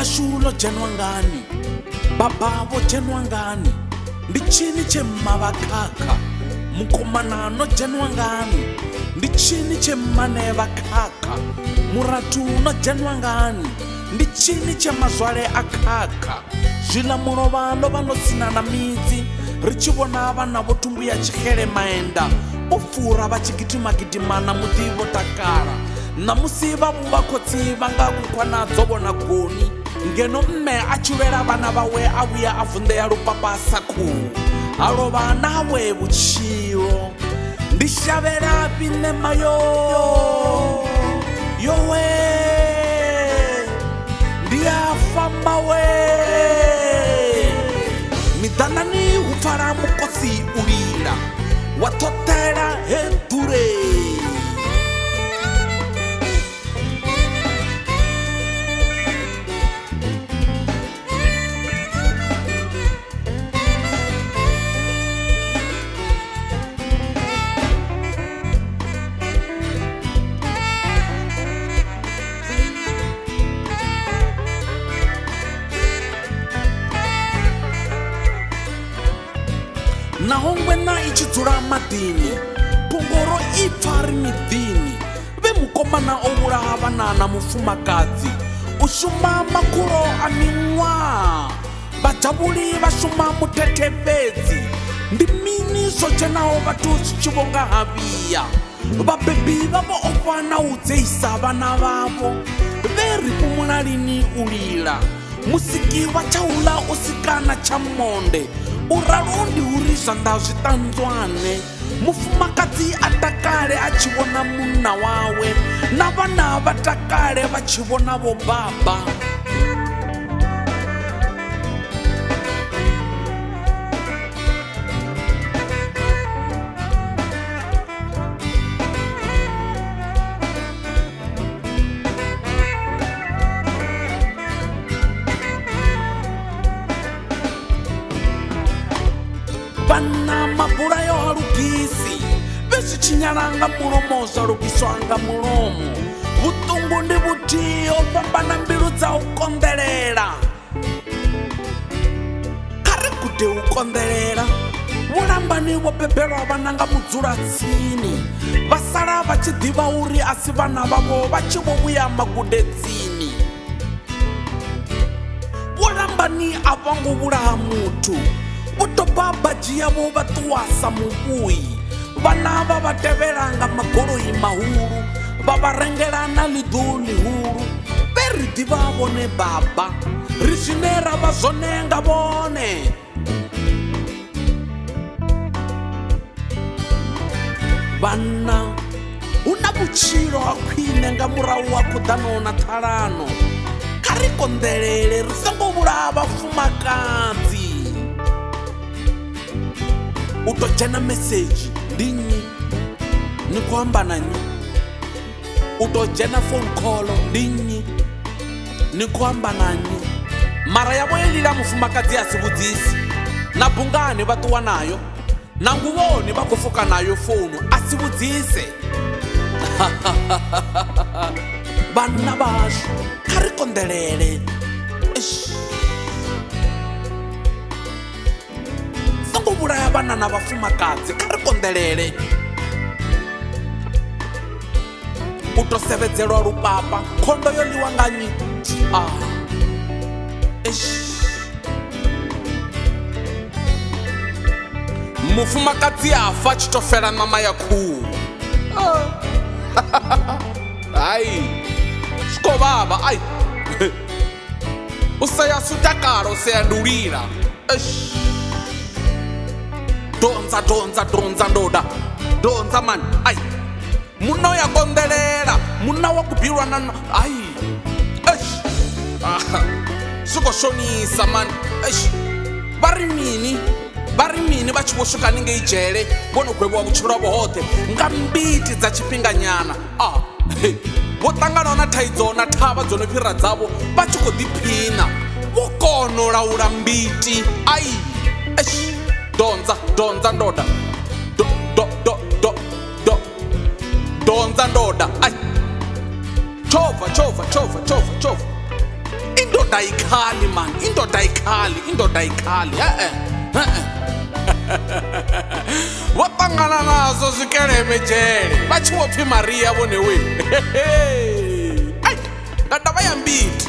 Ḽashu ḽo dzhenwa ngani? Baba vho dzhenwa ngani? Ndi tshini tshe mma vha khakha? Mukomana no dzhenwa ngani? Ndi tshini tshe mmane vha khakha? Murathu no dzhenwa ngani? Ndi tshini tshe mazwale a khakha? Zwiḽa mulovha ḽo vha ḽo sina na midzi, ri tshi vhona vhana vho thumbu ya tshixele maenda o fura vha tshi gidima gidima na muḓi vho takala. Ṋamusi vha vhuvha khotsi vha nga khukhwana dzo vhona goni, ngeno mme a tshi lwela vhana vhawe a vhuya a vunḓea lupapa sa khuhu, ha lovha na hawe vhutshilo. Ndi shavhelafhi nṋe mayo yowe, ndi a fa mmawe. Miḓanani hu pfala mukosi u lila wa ṱhoṱhela he ḓure. Naho ngweṋa i tshi dzula maḓini, phongoro i pfa ri miḓini. Vhe mukomana o vhulaha vhana na mufumakadzi, u shuma makhulo a miṅwaha. Vhadzhavhuli vha shuma muthethe fhedzi. Ndi mini zwo dzhenaho vhathu zwi tshi vho nga ha vhiya? Vhabebi vha vho ofha na u dzeisa vhana vhavho. Vhe ri fhumula lini u lila? Musiki wa tshaula u sika na tsha monde. U ralo ndi uri zwanḓa zwi ṱanzwane. Mufumakadzi a takale a tshi vhona munna wawe, na vhana vha takale vha tshi vhona vho baba. Vhanna mabulayo ha lugisi, vhe zwi tshinyala nga mulomo zwa lugiswa nga mulomo. Vhuṱungu ndi vhuthihi, ho fhambana mbilu dza u konḓelela. Kha ri gude u konḓelela. Vhulambani vho bebelwa vhana nga mudzulatsini, vha sala vha tshi ḓivha uri a si vhana vhavho vha tshi vho vhuya magudedzini. Vhulambani a vho ngo vhulaha muthu, vho doba badzhi yavho vha ṱuwa sa muvhuyi. Vhana vha vha tevhela nga magoloi mahulu, vha vha rengela na ḽiḓu ḽihulu. Vhe ri ḓivha vhone baba, ri zwine ra vha zwone nga vhone. Vhanna, hu na vhutshilo ha khwine nga murahu ha khuḓano na ṱhalano. Kha ri konḓelele, ri songo vhulaha vhafumakadzi. U tou dzhena mesedzhi ndi nnyi? Ni khou amba na nnyi? U tou dzhena phone call ndi nnyi? Ni khou amba na nnyi? Mara yavho ye lila mufumakadzi a si vhudzisi. Na bungani vha ṱuwa nayo, na nguvhoni vha khou fuka nayo founu a si vhudzise. Vhanna vhashu kha ri konḓelele. Eish. Songo vhulaya vhana na vhafumakadzi, kha ri konḓelele. U to sevhedzelwa lupapa, khondo yo ḽiwa nga nnyi? Ah. Eish. Mufumakadzi a fa tshi to fela ṋama ya khuhu. Hai, zwi khou vhavha ai. U sea si u takala, u sea ndi u lila. Eish. Donza, donza, donza ndoda. Donza mani. Ai. Munna u ya konḓelela, munna wa kubilwa na ai. Eish. Ah. Zwi khou shonisa mani. Eish. Vha ri mini? Vha ri mini vha tshi vho swika haningei dzhele vho no gwevhiwa vhutshilo havho hoṱhe nga mbiti dza tshifhinganyana? Ah. Vho ṱanganaho na thaidzo na thavha dzo no fhira dzavho vha tshi khou ḓiphina. Vho kona u laula mbiti. Ai. Eish. Donza, donza ndoda. Do, do, do, do, do. Donza ndoda. Ai. Tshova, tshova, tshova, tshova, tshova. Indoda. Indoda ayikhali man, indoda ayikhali, indoda ayikhali. E-e, e-e. Vho ṱangana nazwo zwikeleme dzhele vha tshi vho pfi Maria vhone we. Ai, nga ndavha ya mbiti.